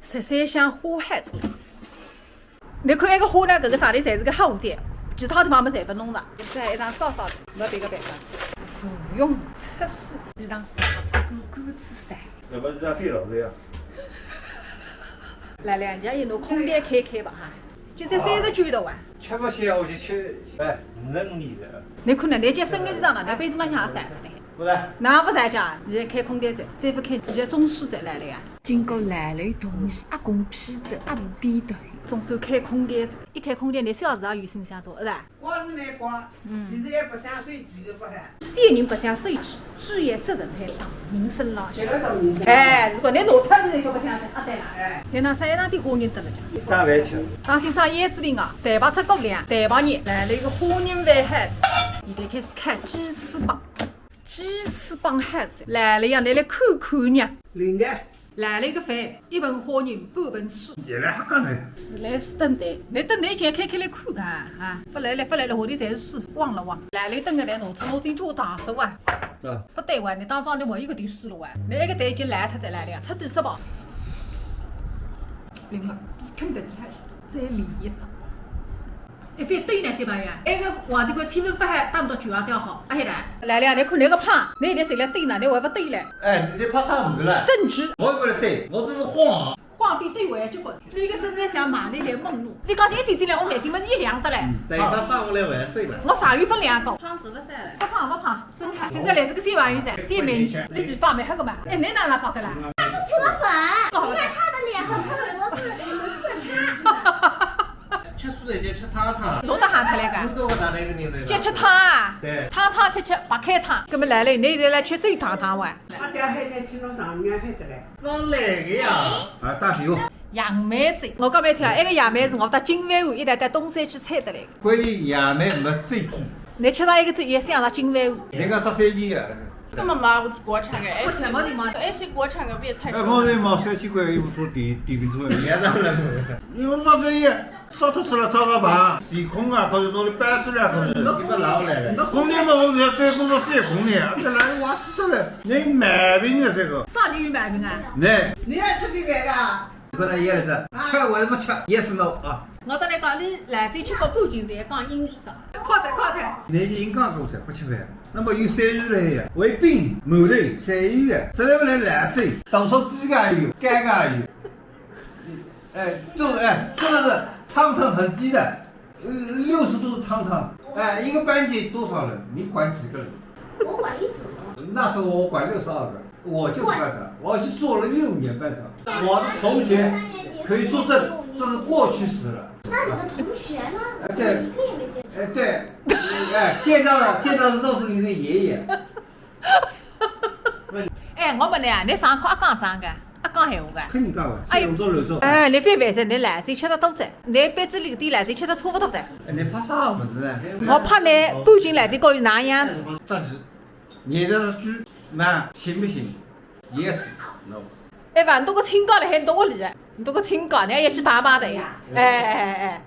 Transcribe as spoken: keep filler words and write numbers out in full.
十三香花海子。侬看埃个花呢，搿个上头侪是个花结，其他地方么侪勿弄了。搿是一张少少的，没别个办法。芙蓉出世，一张啥子官官子噻。要不然就要飞了，对呀。来来，人家也弄空调开开吧哈，就这三十九的哇。吃不消我就吃，哎，五十公里的。侬看呢，侬叫生个衣裳呢，侬杯子浪向也散了嘞。 勿是。哪勿在家？现在开空调仔，再勿开，现在中暑仔来了呀。经过来了一桶阿公批仔，阿婆点头。总算开空调仔，一开空调，侬小时候有心想做，是吧？光是蛮光，嗯。其实也不想手机个不还。小人不想手机，主要责任在大人身浪向。这个大人身上。哎，如果侬拿脱了，就不想了，啊，对了。哎。侬拿山上的花认得了讲。打饭吃。当心上椰子林啊，台北出过粮，台北人，来了一个花认饭海子，现在开始看鸡翅膀。 鸡翅膀海子，来了呀，侬来看看呀。灵的。来了一个饭，一盆花认，半盆水。也来瞎讲呢。是来是等待，侬等待前开开来看看啊，勿来了，勿来了，下头侪是水，汪了汪。来了一顿个来，拿出拿进去打手啊。啊。勿对哇，侬当中侬还有个点水了哇，侬埃个蛋已经烂脱再来了呀，彻底失败。灵了，比肯德基还香，再来一只。 一翻对呢，小朋友啊，埃个皇帝官千万勿好打到九十度好，阿晓得？来了，侬看侬个胖，侬现在侪来对呢，侬还勿对嘞？哎，侬拍啥物事了？证据。我又勿来对，我只是晃。晃比对还结棍，侬个身材像玛丽莲梦露，侬讲起一点点来，我眼睛门一亮得嘞。嗯，等一下放我来玩水了。我啥有分量高？胖子勿算了。勿胖勿胖，真好。现在来这个小朋友噻，小美女，侬比方蛮好个嘛。哎，侬哪能跑过来？他是脱粉，你看他的脸和他的脖子有没有色差？ 吃素的就吃汤汤。侬搭喊出来个？侬搭我搭来个人来个。就吃汤啊？对。汤汤吃吃，白开汤。搿么来了，侬现在来吃醉汤汤哇？阿爹喊侬去弄上面喊得来。刚来个呀。啊，大舅。杨梅酒，我讲拨侬听啊，埃个杨梅是我搭金饭碗一道到东山去采得来个。关于杨梅没醉酒。侬吃到一个酒也想到金饭碗。侬讲吃三斤啊？那么嘛，国产个，哎，什么地方？哎，是国产个，不也太哎，我那毛三千块又不错，抵抵平出来。别的了。你们说这些，说的是了，照照吧。洗空啊，或者说搬出来，或者基本拿不来了。空的嘛，我们要这工作是也空的，这来我知道了，没毛病的这个。啥人有毛病啊？那你也吃不白的啊？你跟他也是，吃我也不吃，yes no啊。我跟你讲，你来这吃过半斤子，也讲英语啥？快点，快点。年纪应该够噻，不吃饭。那么有三日了呀，胃病、馒头、三日呀，实在不能来这，多少低个也有，高个也有。哎，这哎，这个是汤汤很低的。 呃，六十度是汤汤，哎，一个班级多少人？你管几个人？我管一组的。那时候我管六十二个，我就是班长，我是做了六年班长。我的同学可以作证，这是过去式了。那你的同学呢？哎，对。我一个也没见着。哎，对，哎，见到了，见到的都是你的爷爷。 哎，我问侬啊，侬上课阿讲脏个，阿讲闲话个？肯定讲个，哎，是用作乱做。哎，侬覅烦噻，侬来，侬吃得多噻，侬杯子里点来，侬吃得差勿多噻。哎，侬拍啥物事呢？我拍侬半斤来，侬告诉哪样子？这是，你这是猪，那行不行？Yes, no。哎，反正我清高了，还多我厉害，你多个清高，你还要去爬爬的呀？哎哎哎哎。